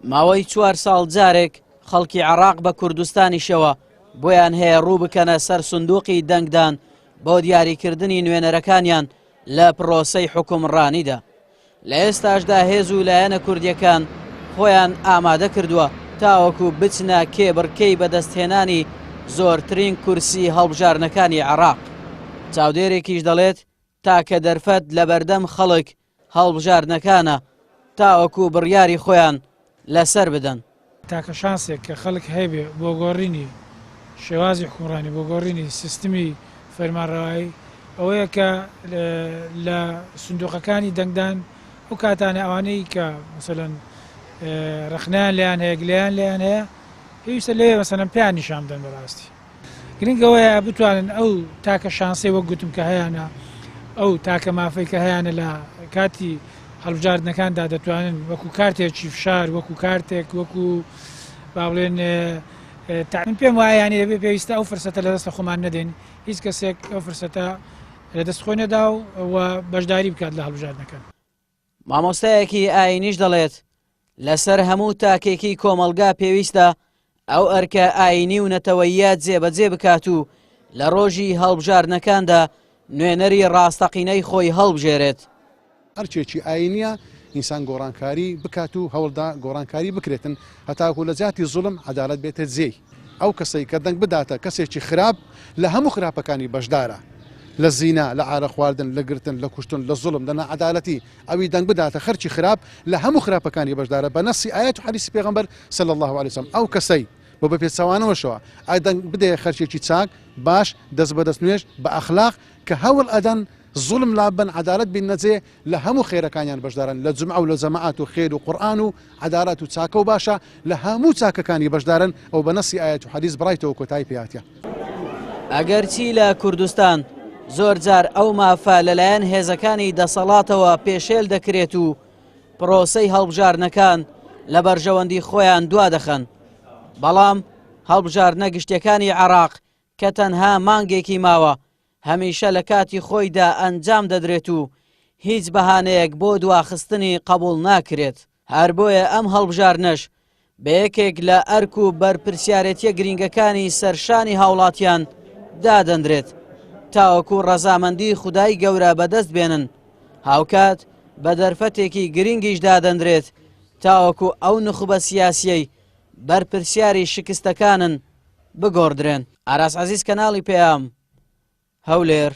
ماوەی چوار ساڵ جارێک خەڵکی عێراق بە کوردستانیشەوە بۆیان هەیە ڕوو بکەنە سەر سندوقی دەنگدان بۆ دیاریکردنی نوێنەرەکانیان لە پرۆسەی حوکمڕانیدا. لە ئێستاشدا هێز و لایەنە کوردییەکان خۆیان ئامادە کردووە تاوەکو بچنە کێبڕکێی بەدەستهێنانی زۆرترین کورسی هەڵبژاردنەکانی عێراق. چاودێرێکیش دەڵێت، تاکە دەرفەت لەبەردەم خەڵک هەڵبژاردنەکانە تاوەکو بڕیاری خۆیان لەسەر بدەن. تاکە شانسێک کە خەڵک هەیبێ بۆ گۆڕینی شێوازی حوکمڕانی، بۆ گۆڕینی سیستمی فەرمانڕەوایی ئەوەیە کە لە سندوقەکانی دەنگدان ئەو کاتانە ئەوانەی کە مەسەلەن ڕەخنەیان لێیان هەیە، گلەیان لێیان هەیە، پێویستە لەوێ مەسەلەن پێیان نیشان بدەن بەڕاستی. گرنگ ئەوەیە بتوانن ئەو تاکە شانسەی وەک گوتم کە هەیانە، ئەو تاکە مافەی کە هەیانە لە کاتی هەڵبژاردنەکاندا دەتوانن وەکو کارتێکی فشار، وەکو کارتێک، وەکو با بڵێن من پێم وایە یانی دەبێ پێویستە ئەو فرسەتە لە دەستە خۆمان نەدەین، هیچ کەسێک ئەو فرسەتە لە دەست خۆی نەدا و بەشداری بکات لە هەڵبژاردنەکان. مامۆستایەکی ئایینیش دەڵێت، لەسەر هەموو تاکێکی کۆمەڵگا پێویستە ئەو ئەرکە ئایینی و نەتەوەییە جێبەجێ بکات و لە ڕۆژی هەڵبژاردنەکاندا نوێنەری ڕاستەقینەی خۆی هەڵبژێرێت. ئەرکێکی ئایینیە ئینسان گۆڕانکاری بکات و هەوڵدا گۆڕانکاری بکرێتن هەتاکو لە جیاتی زوڵم عەدالەت بێتە جێی. ئەو کەسەی کە دەنگ بداتە کەسێکی خراپ لە هەموو خراپەکانی بەشدارە، لە زینا، لە عارەق خواردن، لە گرتن، لە کوشتن، لە زوڵم، لە ناعەدالەتی، ئەوی دەنگ بداتە خەرکی خراپ لە هەموو خراپەکانی بەشدارە بە نەسی ئایەت و حەدیسی پێغەمبەر صلی اللە علیە وسلم، ئەو کەسەی و بە پێچەوانەوەشەوە ئەی دەنگ بدەیە خەرکێکی چاک، باش، دەست بە دەست نوێژ، بە ئەخلاق، کە هەوڵ ئەدەن زوڵم لاببەن عەدالەت بیننە جێ، لە هەموو خێرەکانیان بەشدارن لە جومعە و لە جەماعەت و خێر و قورئان و عەدالەت و چاکە و باشە لە هەموو چاکەکانی بەشدارن ئەو بە نەسی ئایەت و حەدیس بڕایتەوە کۆتایی پێ هاتیە. ئەگەرچی لە کوردستان زۆر جار ئەو مافە لەلایەن هێزەکانی دەسەڵاتەوە پێشێل دەکرێت و پرۆسەی هەڵبژاردنەکان لە بەرژەوەندی خۆیان دوادەخەن، بەڵام هەڵبژاردنە گشتیەکانی عێراق کە تەنها مانگێکی ماوە هەمیشە لە کاتی خۆیدا ئەنجام دەدرێت و هیچ بەهانەیەک بۆ دواخستنی قبوڵ ناکرێت. هەر بۆیە ئەم هەڵبژاردنەش بە یەکێک لە ئەرک و بەرپرسیارێتیە گرینگەکانی سەرشانی هاوڵاتیان دادەندرێت تاوەکو ڕەزامەندی خودای گەورە بەدەست بێنن، هاوکات بە دەرفەتێکی گرینگیش دادەندرێت تاوەکو ئەو نوخبە سیاسیەی بەرپرسیاری شکستەکانن بگۆڕدرێن. ئاراس عەزیز کەناڵی پەیام، هەولێر.